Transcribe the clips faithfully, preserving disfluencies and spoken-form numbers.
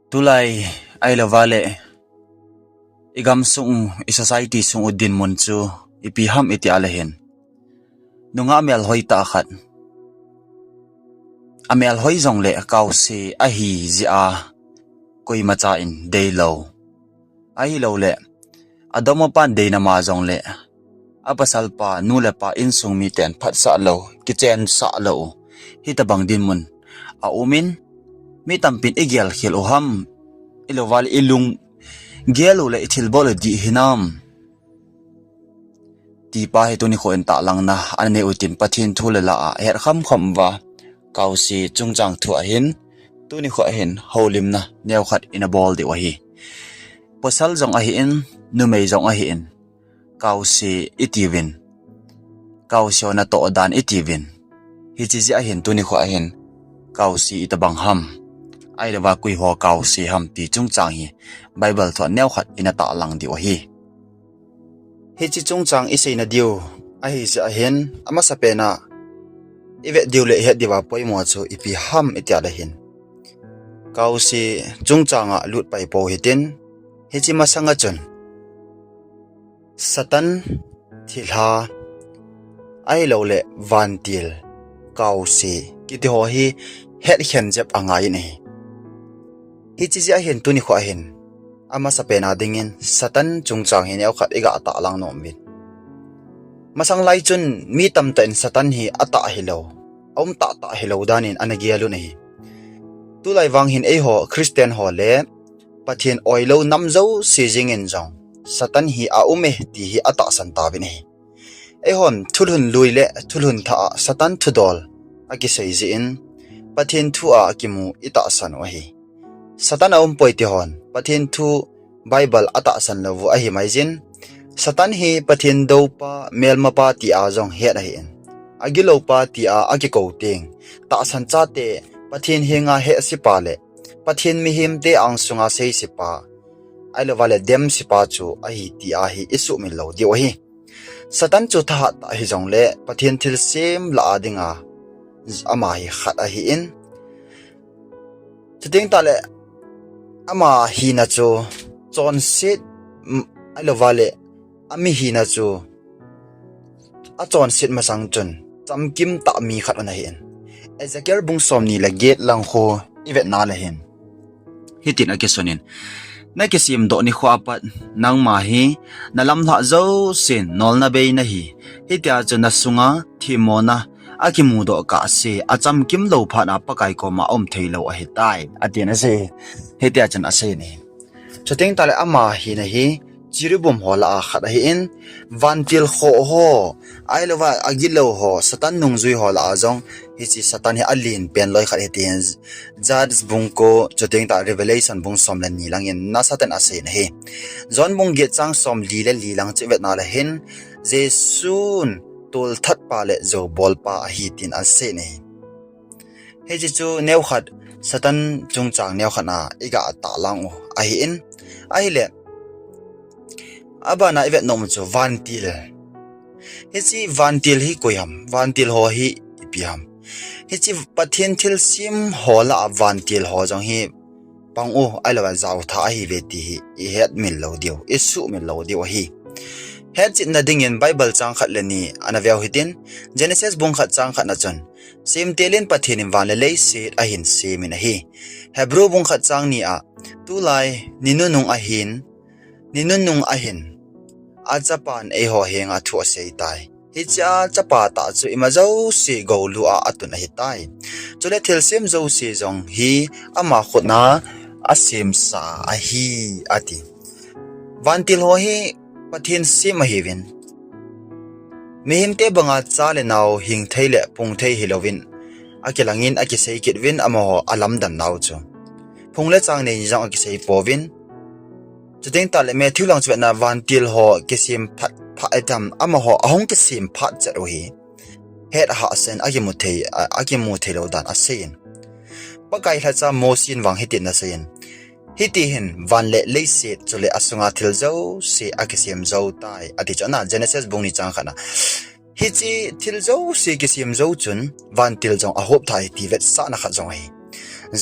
Tulai, ahilouva le, i gam sung, i society sung u dinmun chu ipi ham iti a le hin, nungah melhoi tah khat, a melhoi jongle kaose ahi jeh a koimacha in deilou, ahilouleh adom apan deina ma jongle a pasal pa, nu le pa, insung miten phatsah lou, kichensah lou u, hitobang dinmun a um in, mi tampin i gelkhel u ham, ahilouva le i lunggel u le i thilbol u dih hinam, ti pa hi tuni kho in tahlangna ana nei u tin, Pathen thu le la a het khamkham uva, kaose chungchang thu ahin, tuni kho ahin houlimna neokhat ina bol diu ahi. Pasal jong ahin, numei jong ahin, kaose itiuvin, kaose ho natoh dan itiuvin, hiche jeh ahin tuni kho ahin kaose itobang ham, ahilouva koi ho kaose ham ti chungchang hi Bible thu a neokhat ina tahlang diu ahi. Hiche chungchang i seina diu ahi jeh ahin, amasapen a i vet diu le i het diuva poimo chu ipi ham iti a le hin, kaose chungchang a lut pai pou hitin, hiche masang a chun Satan, thilha, ahilouleh vantil, kaose kiti ho hi hetkhen jep angai in ahi. Hiche jeh ahin tuni kho ahin, amasapen a dingin Satan chungchang hi neokhat i ga tahlang nom uvin. Masang lai chun mi tamtah in Satan hi atah hilou, aum tahtah hilou dan in ana gel un ahi. Tulai vang hin eiho Christian ho le Pathen oilou nam jouse jeng in jong Satan hi aum e ti hi atahsan tauvin ahi. Eihon thulhun lui le thulhun thah a Satan thudol akisei jeh in, Pathen thu a akimu i tahsan u ahi. Satan aumpoi ti hon Pathen thu, Bible atahsan lou u ahi mai jin, Satan hi Pathen doupa, melmapa ti a jong het ahin, agilou pa ti a akikou teng, tahsan chate, Pathen henga hehse pa le Pathen mihemte angsunga seise pa, ahilouva le demse pa chu ahi ti a hi i suhmil lou diu ahi. Satan chu thahat tah hijongle Pathen thilsem lah a dinga ama hi khat ahin, chuteng tahle ama hina chu chonset, ahilouva le ami hina chu achonset masang chun chamkim tah mi khat ana hin. Ezekiel bung somni le get lang khu i vetna le hin, hitin akisun in, nakisemdoh nikho a pat nangma hi nalamlhah jousen nolna bei nahi, hitia chu nasunga themmona akimudoh kahse, achamkim lou phat a Pakai koma aum theilou ahitai, atin asei. Hitia chun asei in ahi. Chuteng tahle ama hina hi cherubim ho lah a khat ahin, vantil khoh ho, ahilouva agilou ho, Satan nungjui ho lah a jong hiche Satan hi alen pen loi khat ahi tin, Judges bung ko, chuteng tah Revelation bung som le ni langin nasaten asei in ahi. John bung get chang somli le li lang chu i vetna le hin, Jesun tolthatpa le joubolpa ahi tin asei in ahi. Hiche chu neokhat, Satan chungchang neokhat a i ga tahlang u ahin, ahile, abana i vet nom u chu vantil. Hiche vantil hi koi ham, vantil ho hi ipi ham? Hiche Pathen thilsem ho lah a vantil ho jong hi pang u, ahilouva jaotha ahiuve ti hi i hetmil lou diu, i suhmil lou diu ahi. Hetchetna dingin Bible chang khat le ni ana veu hitin, Genesis bung khat chang khat na chun, semtelin Pathen in van le leiset ahin sem in ahi. Hebrew bung khat chang ni a, tulai ni nunung ahin, ni nunung ahin, achapan eiho henga thu asei tai. Hichea chapa tah chu ima jouse goulu a atun ahitai. Chule thilsem jouse jong hi ama khutna asemsa ahi, ati. Vantil ho hi Pathen sem ahiuvin, mihemte banga cha le nao hingthei le pungthei hilouvin akilangin akisei kit uvin amaho alamdan nau chu. Phung le chang nei ni jong akisei pouvin. Chuteng tahle Matthew lang chu vetna vantil ho kisem phat phat atam, amaho ahung kisem phat chet u hi het hahsen akimu thei, a, akimu theilou dan aseiyin. Pakai lhacha Mosi in vang hitin aseiyin, hiti hin van le leiset chule asunga thil jouse akisem jou tai, ati chu ana Genesis bung ni chang khat na. Hiche thil jouse kisem jou chun vantil jong ahop thei ti vetsahna khat jong ahi.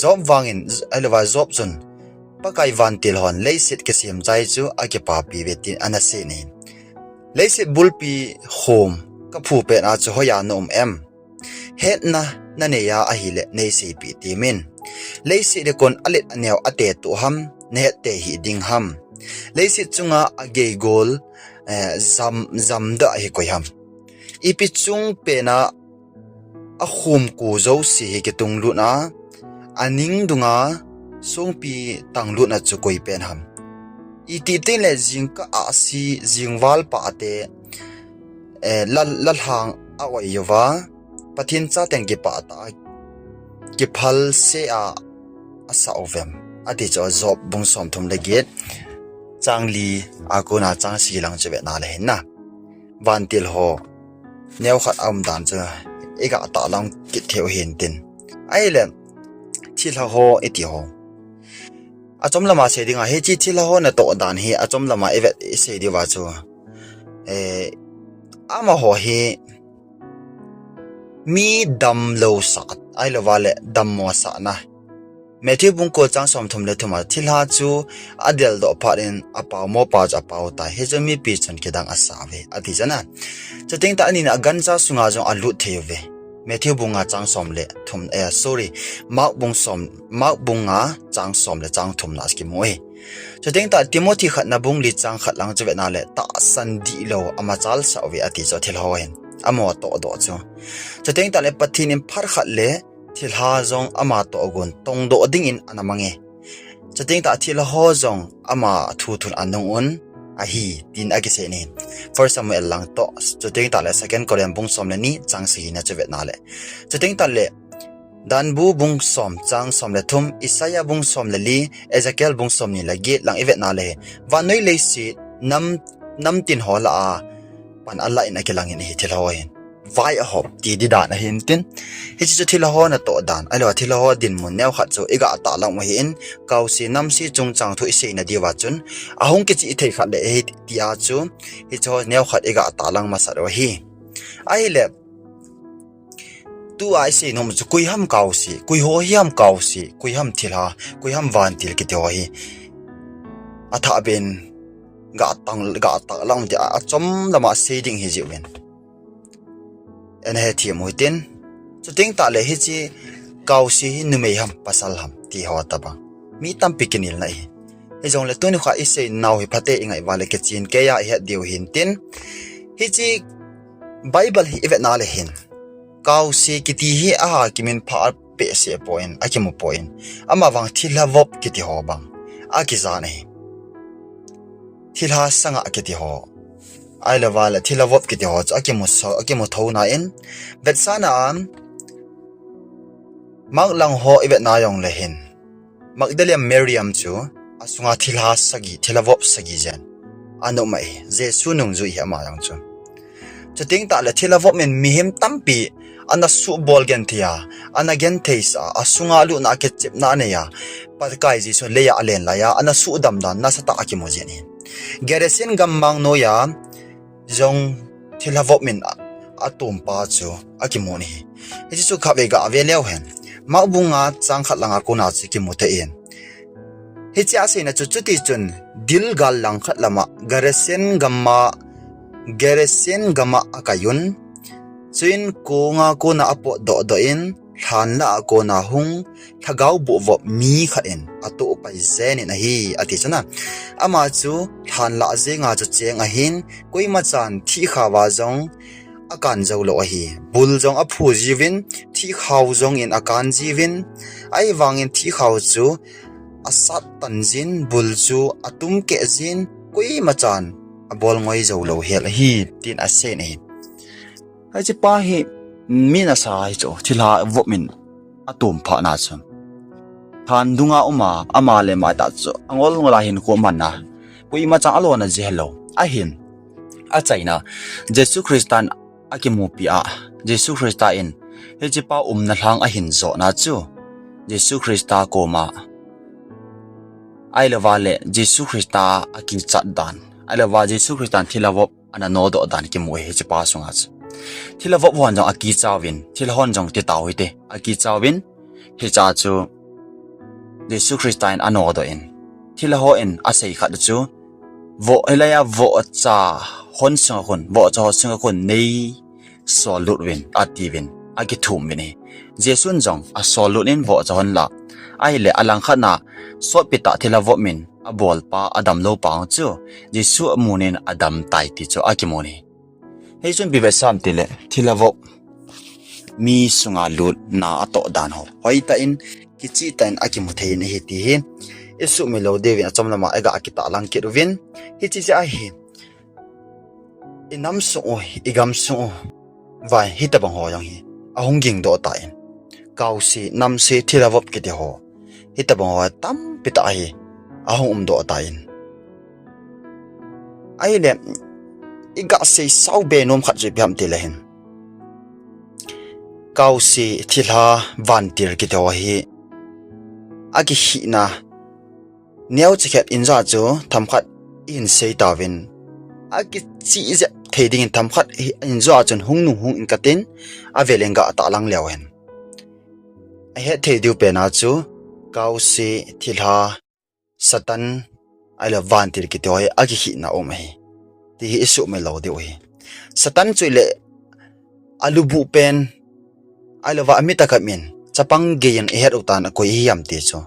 Job vangin, ahilouva Job chun Pakai vantil hon leiset kisem chai chu akipapi uve tin ana sei in ahi. Leiset bulpi khom kaphu pet a chu hoiya na um em? Hetna nanei a ahile neiseipeh temin. Leiset le kon alet aneo ate toh ham, nahet te hih ding ham? Leiset chunga ageigol, eh, jam, jamdoh hi koi ham? Ipi chung pena akhomku jouse hi kitung lut a, aning dunga songpi tang lutna chu koi pen ham? Iti tin le jingkah ahsi, jingval pate, eh, lal, lalhang a-oi uva, Pathen chaten kipah tah a, kiphalse a, asah uvem? Ati chu Job bung somthum le get, chang li a kona chang sagi lang chu vetna le hin na. Vantil ho neokhat aum dan chu iga tahlang kit thei u hintin. Ahile, thilha ho iti ho, achom lama sei dinga, hiche thilha ho natoh dan hi achom lama ivet isei diuva chu, eh, amaho hi mi damlou sah, ahilouva le dammo sahna. Matthew bung ko chang somthum le thum a, thilha chu adeldoh phat in apaomo pa chu apao tai. Hichun mipi chun kidang asah uve, ati chu na. Chuteng tah anina, agancha sunga jong alut thei uve. Matthew bung nga chang som le thum, eh, sorry, Mark bung som, Mark bung nga chang som le chang thumna kimu e. Chuteng tah Timothy khatna bung li chang khat lang chu vetna le, tahsan dihlou amachal sah uve, ati chu thilha ho hin. Amaho tohdoh chu. Chuteng tah le Pathen in phat khat le thilha jong ama tohgon tongdoh dingin ana mang e. Chuteng tah thilha ho jong ama thuthun anung un ahi, tin akisei in ahi. First Samuel lang toh, chuteng tah le Second Corinth bung som le ni chang sagi na chu vetna le. Chuteng tah le Danbu bung som chang som le thum, Isaiah bung som le li, Ezekiel bung somni le get lang ivetna le, vannoi leiset nam, namtin ho lah a pan alah in akilang in ahi thilha ho hin. Vai ahop ti di dan ahin tin. Hiche chu thilha ho natoh dan, ahilouva thilha ho dinmun neokhat chu iga tahlang u ahin, kaose namse chungchang thu iseina diuva chun, ahung kichih thei khat le ahi tia chu, hiche ho neokhat iga tahlang masat u ahi. Ahile, tua isei nom chu koi ham kaose, koi ho hi ham kaose, koi ham thilha, koi ham vantil kiti ho hi, athah ben ga tang, ga tahlang ti a, achom lama sei ding hi jiuvin. Ana hethem u hitin. Chuteng tah le hiche kaose hi numei ham pasal ham ti ho tabang, mi tampi kinelna ahi. Hijongle tuni kha isei nau hi phate ingai uva le kichen keiya ihet diu hintin. Hiche Bible hi ivetna le hin, kaose kiti hi ahakimin pha apeh seh poi, akimu poi. Amavang thilha vop kiti ho bang akijan ahi. Thilha sanga kiti ho, ahilouva le thilha vop kiti ho chu akimu so, akimu thou na in, vetsahna a Mark lang ho ivetna jongle hin, Magdalene Mariam chu asunga thilha sagi, thilha vop sagi jen ana um ahi, Jesu nungjui hi ama jong chu. Chuteng tah le thilha vop in mihem tampi ana subol genthei a, ana gentheisah a, asunga lutna a kichepna anei a, Pakai Jesu leiya alen laiya ana sudam dan nasatah a akimu jin ahi. Gerasene gammang noiya jong thilha vop in a, atompa chu akimun ahi. Hiche chu khatvei gave leu hen, Mark bung nga chang khat langa kona chu kimu thei in. Hiche aseina chu, chutichun dil gal langkhat lama Gerasene gamma, Gerasene gama akaiyun, chuin konga kona apotdoh doh in, lhan lah a kona hung lhagao boh vop mi khat in atoh pai jen in ahi, ati chu na. Ama chu lhan lah jenga chu cheng ahin, koimachan thihkhao a jong akan joulou ahi. Bul jong aphu jiuvin, thihkhao jongin akan jiuvin, ahivangin thihkhao chu asat tan jin, bul chu atum keh jin, koimachan abol ngoi joulou hel ahi, tin asei in ahi. Hiche pa hi mi nasa ahi chu, thilha vop in atom phatna chu. Lhan dunga uma, ama le ama tah chu angol ngol a hinkho amanna, koimachan alona ji helou. Ahin, achaina, Jesu Christan akimupi a, Jesu Christa in hiche pa umna lhang ahin jotna chu, Jesu Christa koma, ahilouva le Jesu Christa akichat dan, ahilouva Jesu Christan thilha vop ana nodoh dan kimu ahi hiche pa sunga chu. Thilha vop hon jong akichauvin, thilha hon jong titau hite, akichauvin, hichea chu Jesu Christa in anodoh in, thilha hon asei khat chu, voh, hilaiya vohcha hon sunga khun, vohcha ho sunga khun nei sollut uvin, atiuvin, akithum uvin ahi. Jesun jong asollut in vohcha hon la. Ahile alangkhat na sotpi tah thilha vop in abolpa, adamloupa chu Jesu amun in adamtai ti chu akimun ahi. Hichun ipi vetsah ham tile, thilha vop mi sunga lutna atoh dan ho hoitah in, kichihtah in akimu thei in ahi ti hi isuhmil lou diuvin achom lama iga kitahlang kit uvin, hiche jeh ahi. Inam sung u, igam sung u, vai hitobang ho jong hi ahung gingdoh tan. Kaose, namse, thilha vop kiti ho, hitobang ho tampi tah hi ahung umdoh tan. Ahile, iga seisao be nom khat chu ipi ham tile hin, kaose, thilha, vantil kiti ho hi akihina neocha khat in jong chu themkhat ihin sei tauvin, akichih jep thei dingin themkhat in jong chun hung nung hung in katin, avel in iga tahlang leu hen, ahet thei diu pen a chu, kaose, thilha, Satan, ahile vantil kiti ho hi akihina um ahi, ti hi isuhmil lou diu ahi. Satan chu ile alubuh pen, ahilou va amit akap in, chapang geiyin ihet u tan, akoi ihi ham ti chu.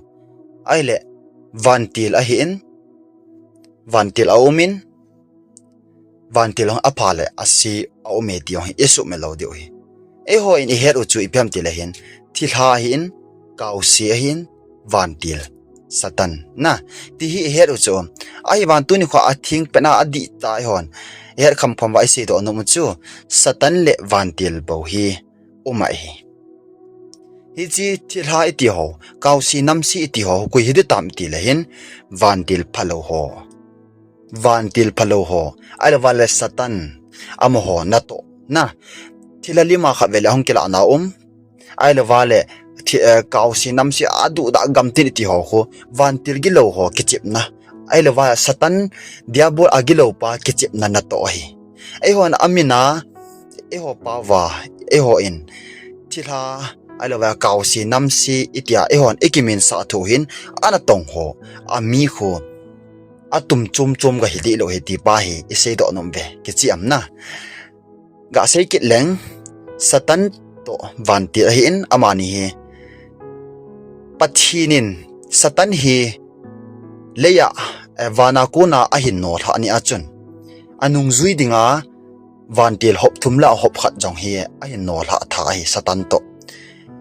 Ahile, vantil ahin, vantil aumin, vantil jong apha le ase aume ti jong hi isuhmil lou diu ahi. Eihon ihet u chu ipi ham tile hin, thilha ahin, kaose ahin, vantil, Satan, na, ti hi ihet u chu. Ahivangin tuni kho a thengpet a adih tah a eihon ihet khamkham uva iseidoh nom u chu, Satan le vantil bou hi um ahi. Hiche thilha iti ho, kaose, namse iti ho koi hi ding tam tile hin, vantil phalou ho, vantil phalou ho, ahilou va le Satan, amaho natoh, na, thilha lima khat vele ahung kilah na um, ahilou va le, kaose, namse, aduhdah gamtin iti ho khu, vantil gilou ho kichepna, ahilou va Satan, Diabol agiloupa kichepna natoh ahi. Eihon amin a, eiho pao va, eihon thilha, ahilou va kaose, namse itia eihon ikimin sah thu hin, anatong ho, ami khu atum chom chom ga hi dih lou ahi ti pa hi iseidoh nom uve, kicheh am na. Gasei kit leng, Satan toh vantil ahin, amani hi, Pathen in Satan hi leiya, vana kona ahin nolhah ni a chun, anungjui dinga vantil hop thum lah a hop khat jong hi ahin nolhah tha ahi Satan toh.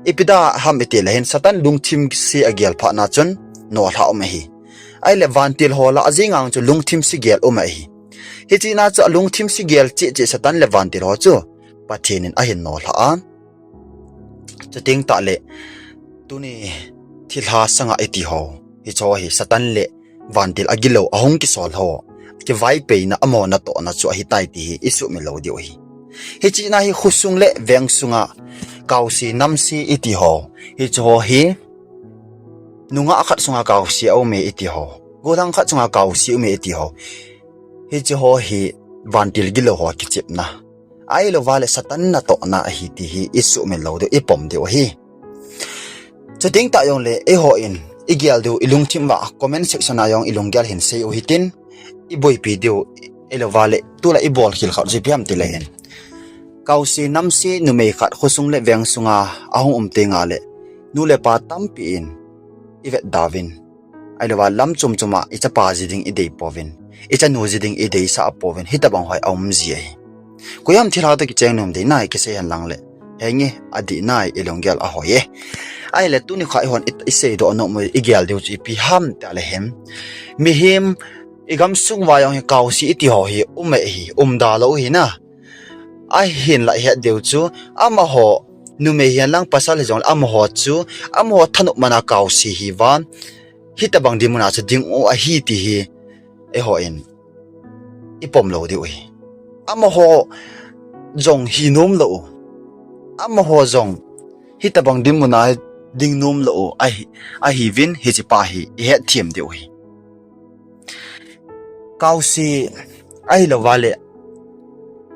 Ipi dia ham itile hin, Satan lungthim se agel phat na chun nolhah um ahi. Ahile vantil ho lah a jeng a chu lungthim se gel um ahi. Hiche na chu alungthim se gel cheh cheh Satan le vantil ho chu Pathen in ahin nolhah a, chuteng tahle tuni thilha sanga iti ho, hicheho hi Satan le vantil agilou ahung kisol ho, kivaipohna, amaho natohna chu ahitai ti hi isuhmil lou diu ahi. Hiche na hi khosung le veng sunga kaose, namse iti ho, hicheho hi nungah khat sunga kaose aume iti ho, gollhang khat sunga kaose aume iti ho, hicheho hi vantil gilou ho kichepna, ahilou va le Satan natohna ahi ti hi isuhmil lou diu, ipom diu ahi. Chuteng tah jongle eihon igel diu, ilungthim uva comment section a jong ilunggel hin sei u hitin, iboipi diu, ahilou va le tulai ibolkhel khat chu ipi ham tile hin, kaose, namse, numei khat khosung le veng sunga ahung um tengle, nu le pa tampi in ivetda uvin, ahilou va lam chom chom a ichapa ji ding idei pouvin, ichanu ji ding ideisah pouvin, hitobang ho aum ji ahi. Koi ham thilha toh kicheng nom ding nai kisei hen lang le, henge, adih nai, ilunggel ahoi e. Ahile tuni kho eihon iseidoh nom u, igel diu chu ipi ham tile hin, mihem, igamsung uva jong hi kaose iti ho hi um ahi, umda lou ahi na. Ahinla ihet diu chu, amaho, numei hihen lang pasal hijongle amaho chu, amaho thanop man a kaose hiuva, hitobang dinmun a chu ding u ahi ti hi eihon ipom lou diu ahi. Amaho jong hi nom lou u, amaho jong hitobang dinmun a ding nom lou u ahi, ahiuvin hiche pa hi ihet them diu ahi. Kaose, ahilou va le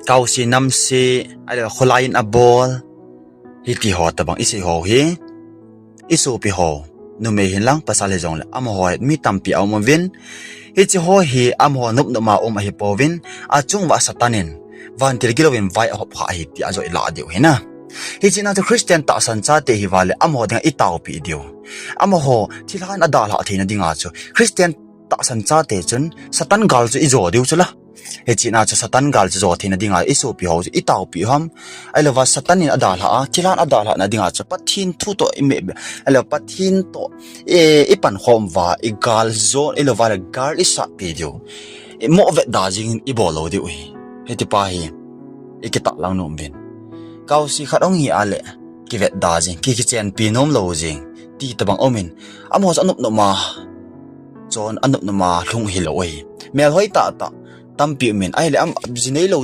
kaose, namse, ahilou kholai in abol, hiti ho tobang isei ho hi, isopi ho, numei hin lang pasal hijongle amaho hi mi tampi aum uvin. Hiche ho hi amaho nopnop a um ahipouvin, achunguva Satan in vantil gilouvin vai ahop kha ahi tia joh ilah diu ahi na. Hiche na chu Christian tahsan chate hiuva le amaho dinga itaopeh diu. Amaho thilhan adalhah theina dinga chu Christian tahsan chate chun Satan gal chu ijo diu chu la. Hiche na chu Satan gal chu jo theina dinga isopi ho chu itaopeh u ham. Ahilouva Satan in adalhah a, thilhan adalhahna dinga chu Pathen thu toh ime, ahilou Pathen toh, e, ipankhom uva, igal jon, ahilouva le gal isatpi diu. Imoh vetda jeng in ibol lou diu ahi. Hitipa hi ikitahlang nom uvin. Kaose khat ahung hi a le kivetda jeng, ki, kichenpi nom lou jeng ti tobang aumin, amaho chu anopnop a chon, anopnop a lhung hilou ahi. Melhoi tahtah tampi umin, ahile am, ji neilou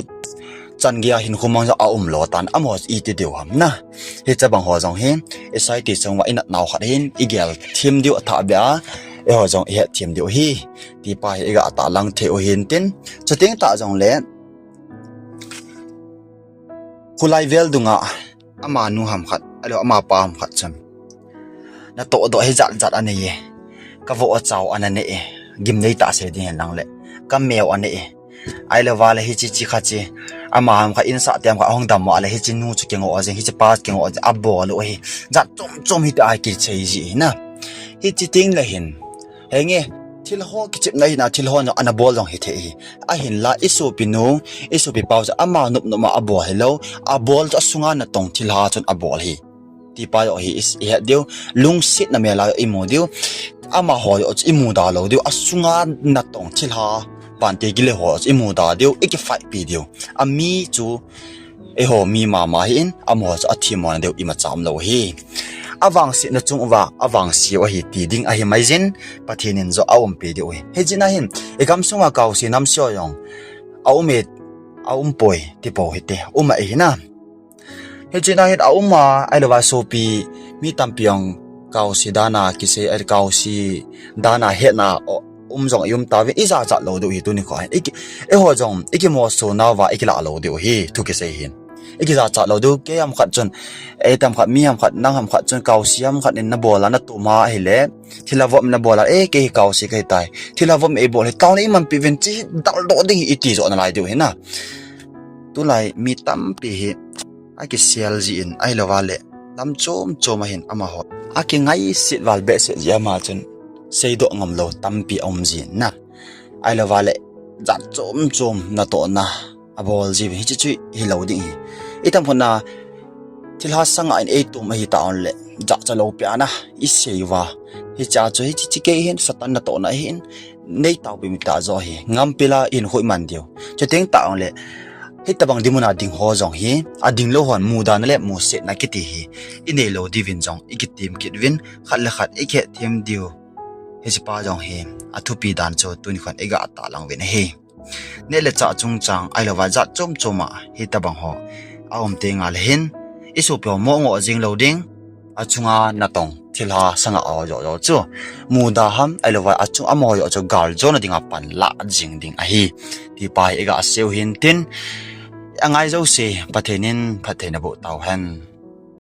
chan geiya hinkho mang jong aum lou tan, amaho chu iti diu ham na. Hiche bang ho jong hi, i society chunguva inatnau khat ahin, igel them diu athahbeh a, eiho jong ihet them diu ahi. Tipa hi iga tahlang thei u hintin, chuteng tah jongle, khulai vel dunga, amanu ham khat, ahilou amapa ham khat chun, natohdoh hi jatjat anei e, kavoh achao ana nei e, gimnei tah sei ding hen lang le, kameo anei e. Ahilouva le hiche che khat che, ama ham khat insahte ham khat ahung dam uva le hiche nu chu kingoh jeng, hiche pa kingoh jeng, abol u ahi. Jat chom chom hitia kisei ji ahi na. Hiche tengle hin, henge, thilho kichepna hina thilho jong ana bol jong hithei ahi. Ahinla isopinu, isopipau chu ama nopnop a abol hilou, abol chu asunga natong thilha chun abol ahi. Tipa joh hi is, ihet diu, lungsetna mel a imu diu, amaho joh chu imuda lou diu, asunga natong thilha, vantil gilou ho chu imuda diu, ikifight pi diu. Ami chu eiho mi mama ahin, amaho chu athemmona diu imacha umlou ahi. Avangsetna chunguva avangse u ahi ti ding ahi maijin, Pathen in joh aumpeh diu ahi. Hijeh a hin, igamsunga kaose namse ho jong aume, aumpoi tipou hite, um ahi na. Hijeh a hin aum a, ahilouva sopi mi tampi jong kaose dan a kisei, kaose dan a hetna um jong ium tauvin, ijachat lou diu ahi tuni kho hin. Iki, eiho jong ikimoso nauva ikilah lou diu ahi, thu kisei hin. Ikijachat lou diu, kei ham khat chun, ei tam khat, mi ham khat, nang ham khat chun kaose ham khat in nabol a natum a ahile, thilha vop nabol a, e, kei hi kaose kahitai, thilha vop eibol hi taona imanpi uvin, che hi daldoh ding hi iti joh nalai diu ahi na. Tulai mi tampi hi akisel jin, ahilouva le lam chom chom a hin amaho akingaiset val behseh jeh a ama chun seidoh ngamlou tampi aum jin na. Ahilouva le jat chom chom natohna abol jiuvin, hiche chu hilou ding ahi. Itam khat na thilha sanga in eitom ahitah uleh, jachat lou pia na isei uva, hichea chu hiche, hiche kei hin Satan natohna ahin, neitaopeh mi tah joh ahi, ngampila ihinkho iman diu. Chuteng tah uleh, hitobang dinmun a ding ho jong hi, adinglou hon mudana le musetna kiti hi inei lou diuvin jong ikitem kit uvin, khat le khat ikihetthem diu. Hichepa jong hi athupi dan chu tuni kho hin iga tahlang uvin ahi. Neh le chah chungchang ahilouva jat chom chom a hitobang ho aum tengle hin, isopi ho moh ngoh jeng lou ding, achunga natong thilha sanga ho joh joh chu muda ham, ahilouva achung amaho joh chu galjona dinga panlah jing ding ahi, tipa hi iga sei u hintin, angai jouse Pathen in phatthei naboh tauhen.